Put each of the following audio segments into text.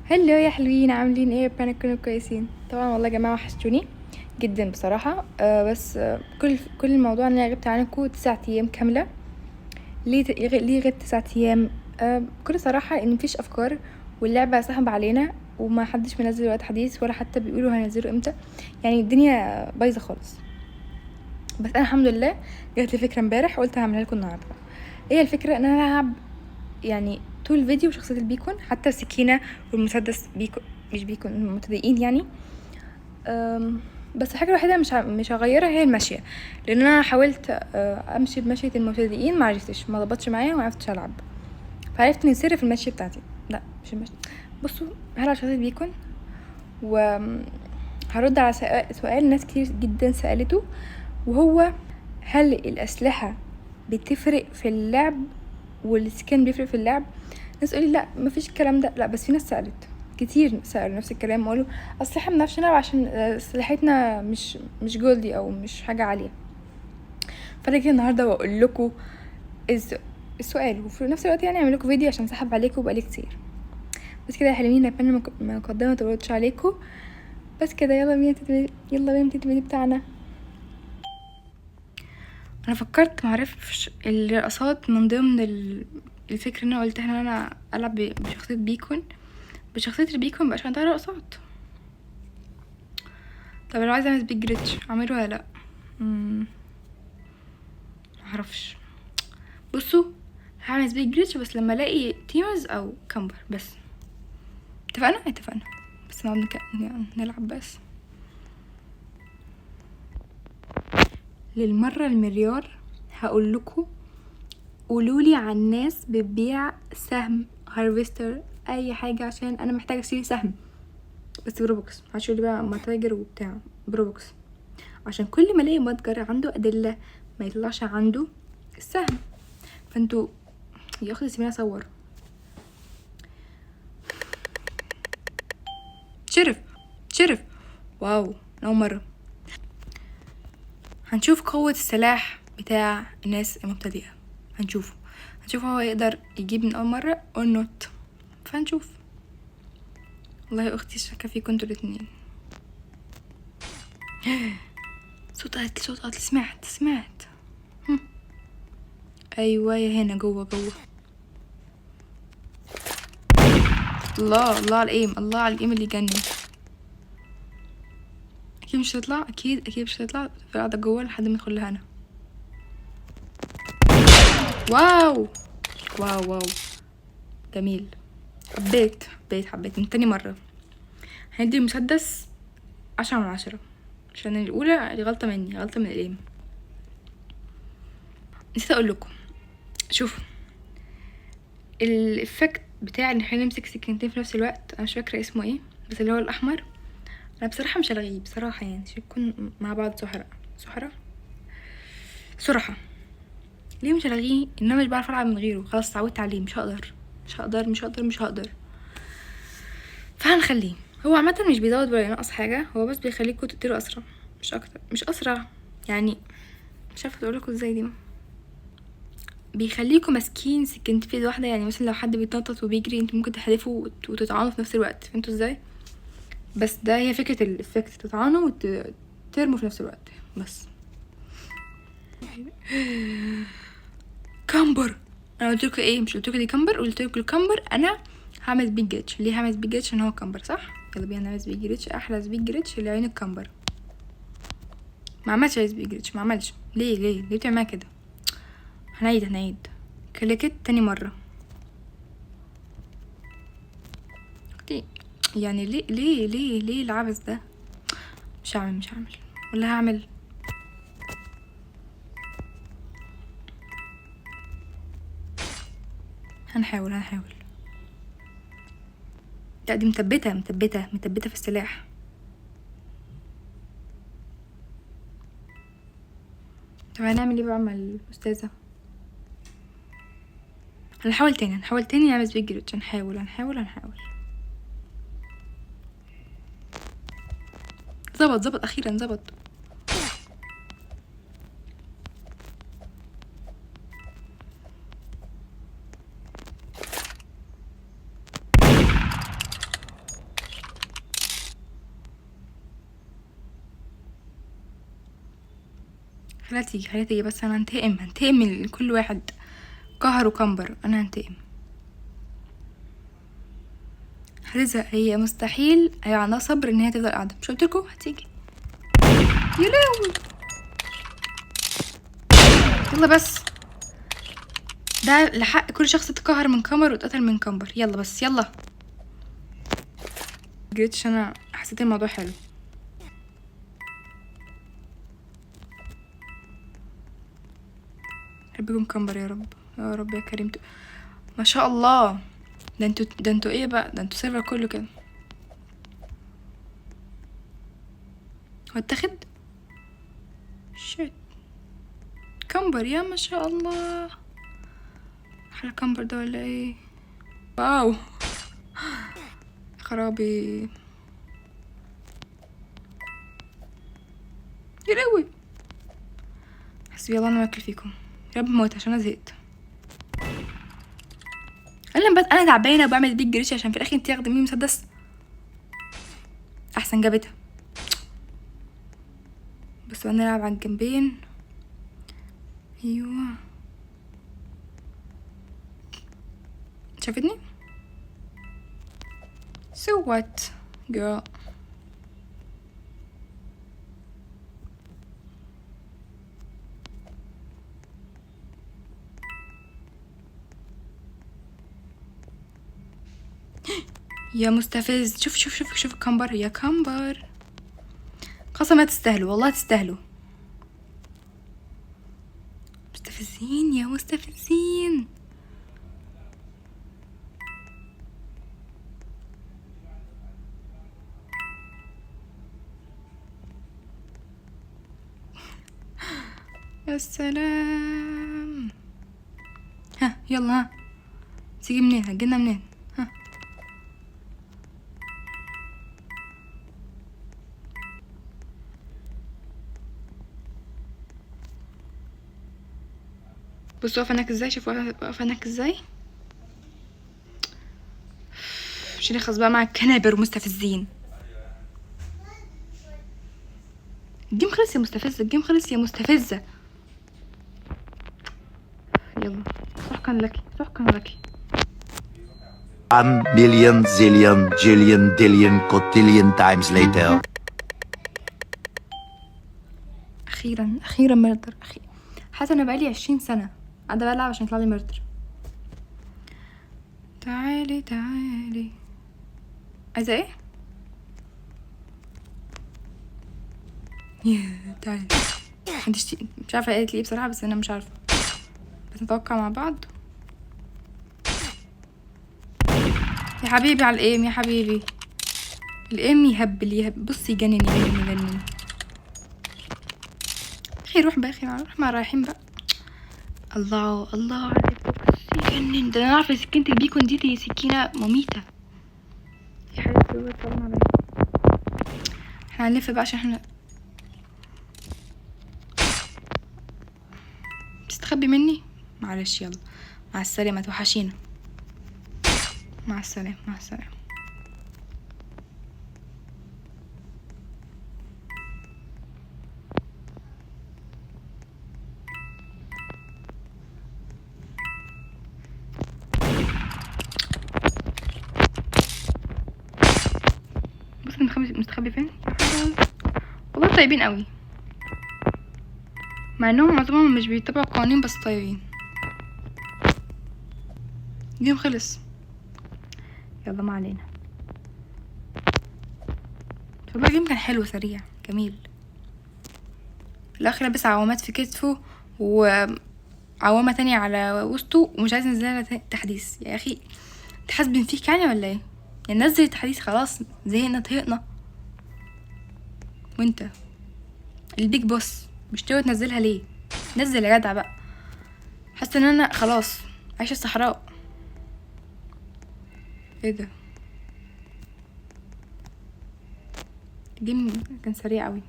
Hello يا حلوين، عاملين ايه؟ ربنا تكونوا كويسين. طبعا والله يا جماعة وحشتوني جدا بصراحة. بس كل الموضوع ان انا غبت عنكم 9 ايام كاملة. ليه غبت 9 ايام؟ بكل صراحة ان مفيش افكار واللعبة سحب علينا وما حدش منزل وقت حديث ولا حتى بيقولوا هينزلوا امتى، الدنيا بايظة خالص. بس انا الحمد لله جات لي فكرة امبارح وقلت هعملها لكم النهارده. ايه الفكرة؟ ان انا هلعب طول الفيديو بشخصية البيكون، حتى السكينة والمسدس بيكون مش بيكون المبتدئين يعني. بس الحاجة الوحيدة مش هغيرها هي المشية، لان انا حاولت امشي بمشية المبتدئين ما عرفتش، ما ضبطش معايا وما عرفتش العب، فعرفت ان السر في المشية بتاعتي. لا مش المشية، بصوا هلعب شخصية بيكون و هرد على سؤال ناس كتير جدا سألته، وهو هل الأسلحة بتفرق في اللعب والسكن بيفرق في اللعب؟ ناس تقولي لا مفيش الكلام ده، لا بس في ناس سألت كتير، سألوا نفس الكلام وقالوا اصل احنا مبنعرفش نلعب عشان اسلحتنا مش جولدي او مش حاجة عالية. فانا جيت النهارده واقول لكم السؤال، وفي نفس الوقت اعمل لكم فيديو عشان سحب عليكم بقالي كتير. بس كده يا حلوين، اتمنى المقدمة ما طولتش عليكم. بس كده يلا بينا يلا بينا نبتدي الفيديو بتاعنا. انا فكرت معرفش الرقصات من ضمن الفكرة اللي انا قلتها ان انا العب بشخصية بيكون، بشخصية البيكون مبقاش عندها رقصات. طب لو عايزه اعمل speed glitch اعمله ولا لا؟ معرفش. بصوا هعمل speed glitch بس لما الاقي teamers او camper بس. اتفقنا؟ اتفقنا. بس نقعد نلعب بس. للمرة المليار هقول لكم قولولي عن ناس بتبيع سهم harvester اي حاجة، عشان انا محتاجة اشتري سهم بس بروبوكس. محدش يقولي بقى متاجر وبتاع بروبوكس، عشان كل ما الاقي متجر عنده ادلة ما يطلعش عنده السهم. فانتوا يا اختي سيبيني اصور. شرف شرف، واو اول مرة هنشوف قوة السلاح بتاع الناس المبتدئة. هنشوف هو يقدر يجيب من أول مرة or not. فهنشوف. والله يا أختي شاكة فيكم انتوا الاتنين. صوت قتل، صوت قتل، سمعت، سمعت. أيوة يا هنا جوه، جوه. الله، الله على الإيم، الله على الإيم اللي يجنن. أكيد مش هتطلع، أكيد، أكيد مش هتطلع. تفضل قاعدة جوه لحد ما ادخل لها أنا. واو واو واو، جميل. حبيت، حبيت، حبيت من تاني مرة. هندي المسدس 10 من 10، عشان الأولى دي غلطة مني، غلطة من الإيم. نسيت أقول لكم، شوفوا الإفكت بتاع إن احنا نمسك سكينتين في نفس الوقت، أنا مش فاكرة اسمه إيه، بس اللي هو الأحمر. أنا بصراحة مش هلغيه بصراحة، عشان نكون مع بعض سحرة، سحرة، صراحة. ليه مش هلغيه؟ إن أنا مش بعرف ألعب من غيره، خلاص اتعودت عليه، مش هقدر، مش هقدر، مش هقدر، مش هقدر. فهنخليه. هو عامة مش بيزود ولا ينقص حاجة، هو بس بيخليكوا تقتلوا أسرع، مش أكتر، مش أسرع يعني، مش عارفة أقولكوا إزاي. دي بيخليكوا ماسكين سكينتين في ايد واحدة، مثلا لو حد بيتنطط وبيجري انتوا ممكن تحدفوا وتطعنوا في نفس الوقت، فهمتوا ازاي؟ بس ده هي فكرة الافكت، تطعنوا وترموا في نفس الوقت بس. camper، انا قلت لكم ايه؟ مش قلت لكم دي camper؟ قلت لكم ال camper انا هعمل speed glitch. ليه هعمل speed glitch؟ عشان هو camper، صح؟ يلا بينا نعمل speed glitch، احلى speed glitch اللي عين ال camper. ما عملش speed glitch، ما عملش. ليه؟ ليه؟ ليه بتعملها كده؟ هنعيد، هنعيد. كليكت تاني مرة. ليه؟ ليه؟ ليه؟ ليه؟ ليه العبث ده؟ مش هعمل، مش هعمل، ولا هعمل. هنحاول، هنحاول. لا دي مثبتة، مثبتة، مثبتة في السلاح. طب هنعمل ايه بقى مع الأستاذة؟ هنحاول تاني، هنحاول تاني نعمل speed glitch. هنحاول، هنحاول، هنحاول. ظبط، ظبط، أخيرا ظبط. خليها تيجي، خليها تيجي بس. انا هنتقم، هنتقم من كل واحد قهر و camper. انا هنتقم. هتزهق هي، مستحيل هي عندها صبر ان هي تفضل قاعدة. مش قلت لكم هتيجي؟ يا لهوي. يلا بس، ده لحق كل شخص اتقهر من camper واتقتل من camper. يلا بس يلا. جريتش، انا حسيت الموضوع حلو. ربكم camper يا رب، يا رب يا كريم. ما شاء الله، ده انتوا، ده انتوا ايه بقى؟ ده انتوا server كله كده. هو اتاخد؟ shit camper يا ما شاء الله. احلى camper ده ولا ايه؟ wow خرابي يا لهوي. حسبي الله ونعم الوكيل فيكم يا رب. موت عشان انا زهقت. انا بس انا تعبانة وبعمل big glitch عشان في الاخر انت تاخدي مني مسدس. احسن جابتها. بس بقى نلعب على الجنبين. ايوه شافتني؟ So what girl؟ يا مستفز. شوف شوف شوف شوف camper، يا camper قسما تستاهلوا والله تستاهلوا. مستفزين يا مستفزين. يا سلام. ها يلا، ها تيجي منين؟ هتجينا منين؟ ها بصوا واقفة هناك ازاي، شوفوا واقفة هناك ازاي. مش هنخلص بقى مع ال camper ومستفزين. ال game خلص يا مستفزة، ال game خلص يا مستفزة. يلا سحقا لك، سحقا لك. 1 million zillion jillion dillion cotillion times later. أخيرا، أخيرا murder. أخيرا. حاسة أنا بقالي 20 سنة قاعدة بلعب عشان يطلع لي murder. تعالي تعالي، عايزة ايه؟ يا تعالي. انت مش عارفة قالت لي ايه بصراحة، بس أنا مش عارفة، بس نتوقع مع بعض. يا حبيبي على ال aim، يا حبيبي ال aim يهبل يهبل. بصي يجنن يجنن يجنن. اخي روح بقى، اخي روح مع رايحين بقى. الله الله على البوكس يجنن. ده انا عارفه سكينة ال beacon دي سكينة مميته يا حبيبتي. هو السلام عليكم. احنا هنلف بقى عشان احنا تستخبي مني. معلش يلا مع السلامة، توحشينا. مع السلامة، مع السلامة. بص مستخبي فين؟ والله طيبين قوي، مع انهم معظمهم مش بيتبعوا القوانين بس طيبين. اليوم خلص، يلا ما علينا. والله اليوم كان حلو سريع جميل. الاخ لابس عوامات في كتفه وعوامة تانية على وسطه ومش عايز ينزلها تحديث. يا اخي تحاسبن فيك يعني ولا ايه؟ يعني نزل التحديث خلاص، زهقنا طهقنا. وانت ال big boss مش ناوي تنزلها ليه؟ نزل يا جدع بقى. حاسه ان انا خلاص عايشه الصحراء. ايه ده؟ ال game كان سريع قوي.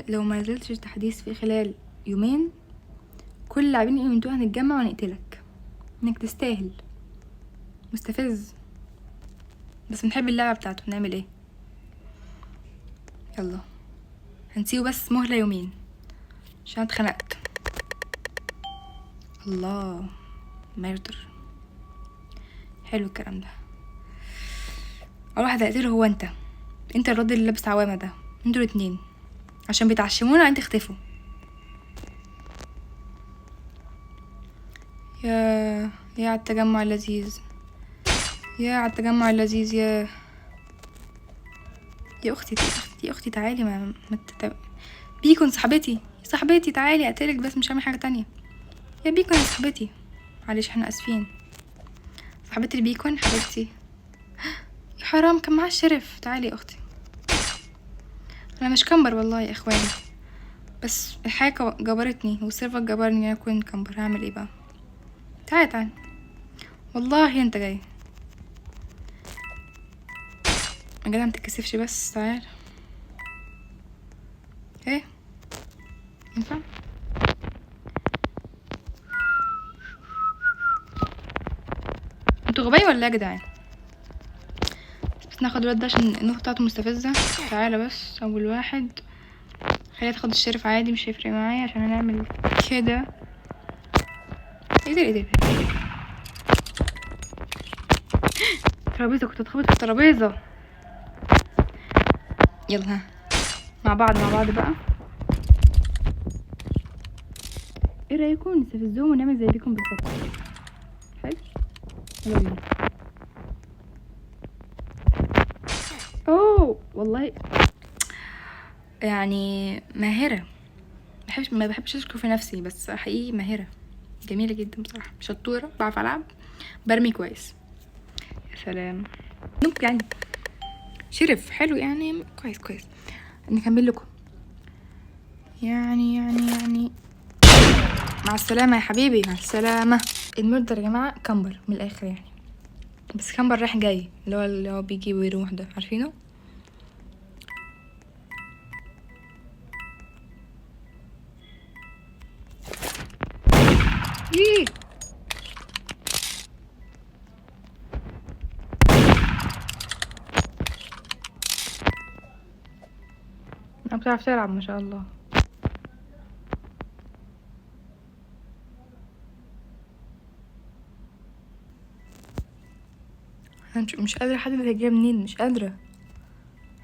لو ما نزلتش تحديث في خلال يومين كل اللاعبين اللي انتوا هنتجمع ونقتلك، انك تستاهل. مستفز بس بنحب اللعبة بتاعته، نعمل ايه؟ يلا هنسيبه بس مهلة يومين. عشان اتخنقت. الله murder، حلو الكلام ده. اول واحد هقتله هو انت، انت الراجل اللي لابس عوامه ده، انتوا الاتنين عشان بيتعشمونا انت اختفوا. يا على التجمع اللذيذ، يا على التجمع اللذيذ، يا اختي، يا اختي تعالي، ما بيكون صاحبتي، صاحبتي تعالي اقتلك بس مش هعمل حاجة تانية. يا بيكون يا صاحبتي، معلش احنا اسفين. صاحبتي البيكون حبيبتي، يا حرام كان معاها ال sheriff. تعالي يا اختي، انا مش camper والله يا اخواني، بس الحياة جبرتني وال server جبرني ان انا اكون camper. هعمل ايه بقى؟ تعالي تعالي والله انت جاي يا جدع، متتكسفش بس تعال. ايه ينفع؟ انتوا غبية ولا ايه يا جدعان؟ بس ناخد الواد ده عشان النقطة بتاعته مستفزة. تعالى بس اول واحد، خليها تاخد الشرف عادي مش هيفرق معايا عشان هنعمل كده. ايه ده ايه ده؟ ترابيزة، كنت اتخبط في الترابيزة. يلا ها مع بعض، مع بعض بقى. ايه رأيكم نستفزهم ونعمل زي بيكم بالظبط؟ حلو، يلا بينا. اوه والله يعني ماهرة، ما بحبش اشكر في نفسي بس حقيقي ماهرة، جميلة جدا بصراحة، شطورة، بعرف العب، برمي كويس. يا سلام noob يعني sheriff حلو يعني، كويس كويس. نكمل لكم يعني يعني يعني. مع السلامة يا حبيبي، مع السلامة. ال murder يا جماعة camper من الآخر يعني، بس camper رايح جاي، اللي هو بيجي ويروح ده، عارفينه؟ ايه ما بتعرف تلعب ما شاء الله. انا مش قادرة احدد هي جاية منين، مش قادرة،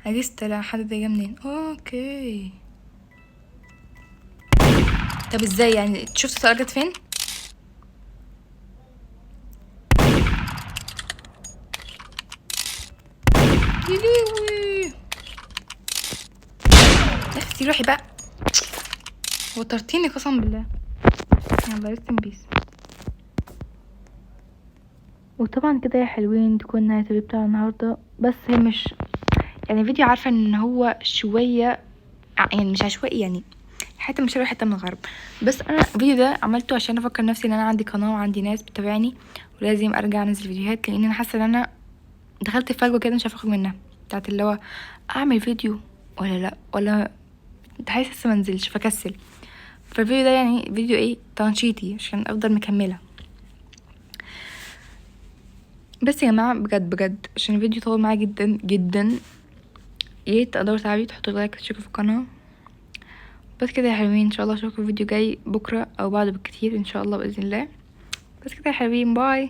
عجزت لا احدد هي جاية منين. okay طب ازاي يعني؟ شفت الطلقة جت فين؟ يليوي اختي روحي بقى، وترتيني قسم بالله. يلا rest in peace. وطبعا كده يا حلوين تكون نهاية الفيديو بتاع النهارده، بس هي مش يعني فيديو، عارفه ان هو شوية يعني مش عشوائي، يعني حتة مش حتة من الغرب، بس انا الفيديو ده عملته عشان افكر نفسي ان انا عندي قناة وعندي ناس بتتابعني ولازم ارجع انزل فيديوهات، لان انا حاسه ان انا دخلت في فجوة كده مش عارفه اخرج منها، بتاعت اللي هو اعمل فيديو ولا لا، ولا حاسه لسه ما انزلش فكسل. فالفيديو ده يعني فيديو ايه تنشيطي عشان افضل مكملة. بس يا جماعة بجد بجد عشان الفيديو طول معايا جدا جدا، يا ريت تقدروا تعبي تحطوا like وتشتركوا في القناة. بس كده يا حلوين، ان شاء الله اشوفكم في فيديو جاي بكره او بعده بالكتير ان شاء الله باذن الله. بس كده يا حلوين، bye.